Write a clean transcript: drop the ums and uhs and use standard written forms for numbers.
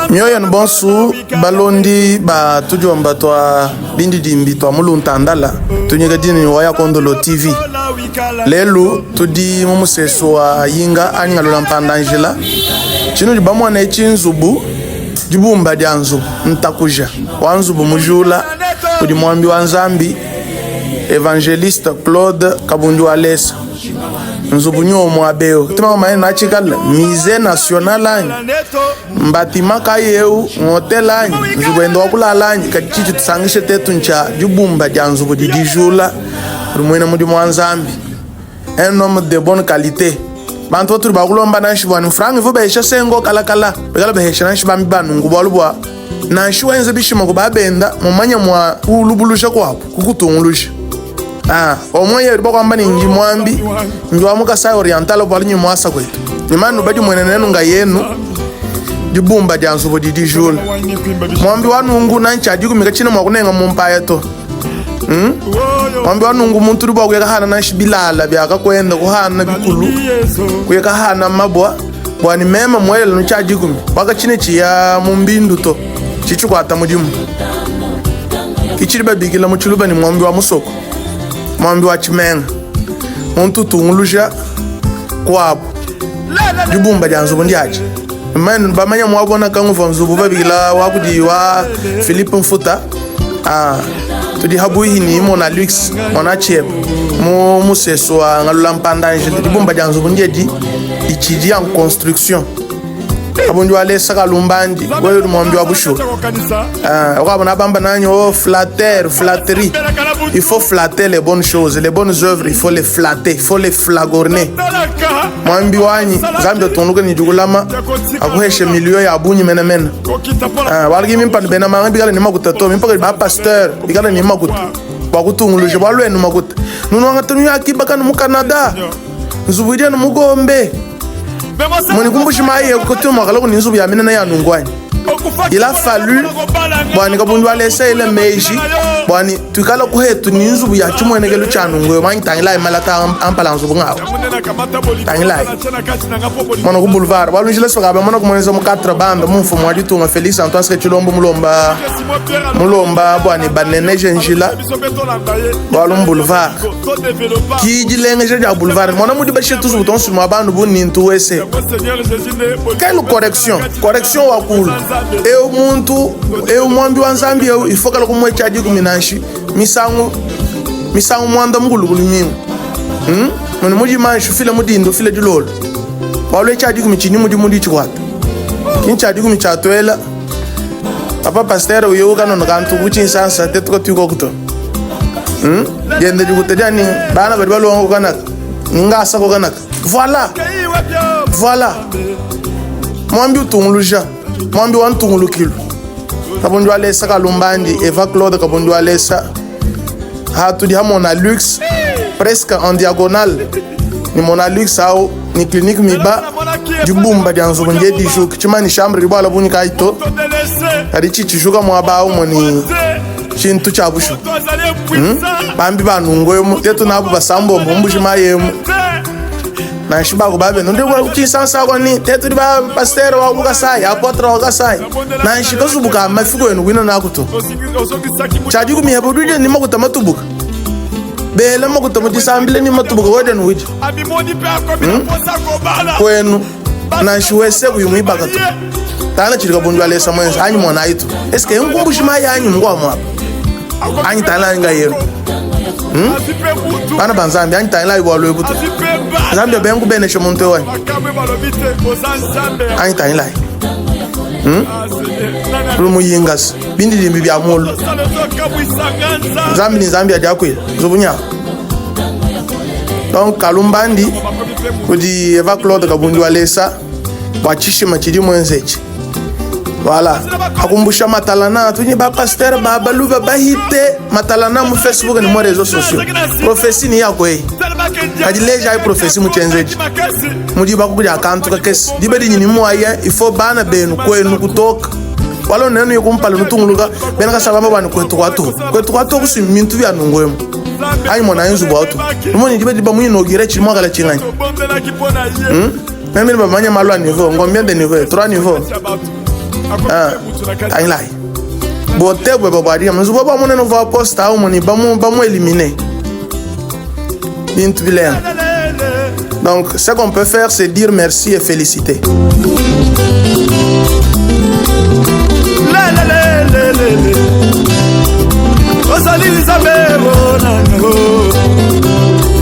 Mioyo yenu bonsu balondi ba tudiomba tua bindidimbi tua muluntandala tunyika dina wa ya Kondolo TV. Lelu tudi mu musesu wa Yinga anyi ngalula mpanda njila. Tshinudi bamona etshi nzubu dibumba dia nzubu ntakuja wa nzubu mujula kudi muambi wa Nzambi Evangeliste Claude Kabundi wa Lesa. Nzubu nyo muaba eu tumama mane natshikala musée national anyi mbatima kayi eu ng'hotel anyi nzubu ende wa kulala anyi kadi tshidi tusangishe tetu ntshia dibumba dia nzubu didi dijula kudi muena mudimu wa Nzambi un homme de bonne qualité bantu batudi bakulomba nanshi bua ne mfranga ivua bahesha sengo kalakala bikala bahesha nanshi bambi ba nunku bualu bua nansha wenza bishima ku babenda mumanya mua kulubulusha kuabu kukutunguluja ah omwe yedu bakwamba ni ndi mwambi ndi wa mu Kasai Oriental bualu nyi muasa kwetu ni manu badi mwene nenu nga yenu dibumba dia nzubu didi dijula mwambi wa nungu nanchi adikumika tshina mua kunenga mumpaya to hmm? Mwambi wa nungu muntu udi bua kuyaka hana nanshi bilala biakakwenda kuhana bikulu kuyaka hana mabua bua ni mema muelela nu tshia dikumi wakatshine tshiya mu mbindu to tshitshikwata mudimu kitshidi babikila mu tshiluba ni muambi wa musoko muambi wa tshimenga muntu utunguluja kuabu dibumba dia nzubu ndiatshi manu bamanya muabona kanguva nzubu babikila wa kudi wa Philippe Mfuta ah, tudi habuihi ni mona luxe mona chieba mu musesu wa ngalula mpanda njila dibumba dia nzubu ndiedi itshidi en construction abundi walesa kalumbandi wewe uli mwambi wa bushuwa ah, okabona bamba nanyi oh flatter flatterie il faut flatter les bonnes choses les bonnes œuvres il faut les flatter il faut les flagorner mwambi wanyi nzambi atungunuke ni dikulama akuheshe milio ya bunyi menemene ah, waliki mimpanu bena manga bikala ni makuta to mimpaka ba pasteur bikala ni makuta bua kutunguluja bua luenu makuta nunu tunu yakibaka mu Canada nzubu idi anu mugombe moni kumbushi mayi kutu mwakala kuni nzubu ya minene ya nungwanyi il a fallu bwani kabundu alesa ile meji bwani tuikala kuhetu ni nzubu ya chimwenekelo cha nungu yo manyi tangilai malata ampala nzubu ngawo tangilai mona ku boulevard walunjila soka ba mona kumonesa mu 4 banda mu mfumu wa ditunga Felix Antoine Tshisekedi Tshilombo mulomba mulomba bwani baneneje njila bualu mu boulevard ki dilengeja dia boulevard mona mudi bashe tuzubu tonso mua bandu bu nintu wese quelle correction correction wa kulu eu muntu eu muambi wa nzambi eu il faut kala kumwecha dikumi nanshi misangu misangu muanda mukulu ku lumingu hmm? muni mudi manshi ufile mudinda ufile dilolo bualu etshi dikumi tshini mudi mudi tshikwata kini tshia dikumi tshiatuela Papa pasteur uyu kanono kantu ku Tshinsansa te tuka tuikoku to. Hmm? Dienda dikuta dia ni bana badi balonga ku kanaka. Ni ngasa ku kanaka. Voilà. Voilà. Mwambi utunguluja. Mwambi wa ntungulukilu. Kabundi wa lesa kalumbandi Eva Claude Kabundi wa lesa hatudi ha Mona Lux presque en diagonale ni Mona Lux au ni clinique miba dibumba dia nzubu ndiye dijuka tshimani chambre dibwala bunyi kayi to kadi tshitshijuka muaba au moni tshintu tshia bushu hmm? bambi banungu emu tetu nabu basambombo mbuji mayi emu nansha bako babe nundi kutshinsansa ni tetu di ba pasteur wa ku Kasai apotre wa Kasai nansha kazubu ka mafiku enu kuina naku to tshadi kumihepa udi ni makuta matubuka bela makuta mu disambila ni matubuka wede nuwidi hmm? kwenu nansha wese kuyi muibaka to tala tshidi kabundu alesa mwenza anyi mwana ayitu eske nkumbushi mayi anyi mungwa mwapa anyi tala anyi ngayenu hmm? bana ba nzambi anyi tangila ayi bualu ebu to nzambi abengu beneshe muntu ewanyi anyi tangila ayi hmm? uli muyingasa bindidimbi bia mulu nzambi ni nzambi adiakuila nzubu nyawu donc kalumbandi kudi eva claude kabundi walesa bua tshishima tshidi muenze etshi voilà akumbusha matalana tunyi ba pasteur ba baluba bahite matalana mu facebook ni mu réseaux sociaux prophétie ni yako eyi kadi leja ayi prophétie mu tshienzeji mudi bakukudia kantu kakese diba dinyi ni moyen il faut bana benu kwenu kutoka wala nenu yikumpala nutunguluka bena kasaba bani kwetu kwatu kwetu kwatu kusi mintu bya nungwemu ayi mona inzu bwatu numoni diba diba muinogire chimwakala chinganyi hmm? Meme bamanya malu a niveau, combien de niveau? Trois niveaux. Ah, tangilai. Bote bwe babwadia mzubo ba munene va posta au muni bamu bamu éliminer. Bintu bilenga. Donc, ce qu'on peut faire, c'est dire merci et féliciter.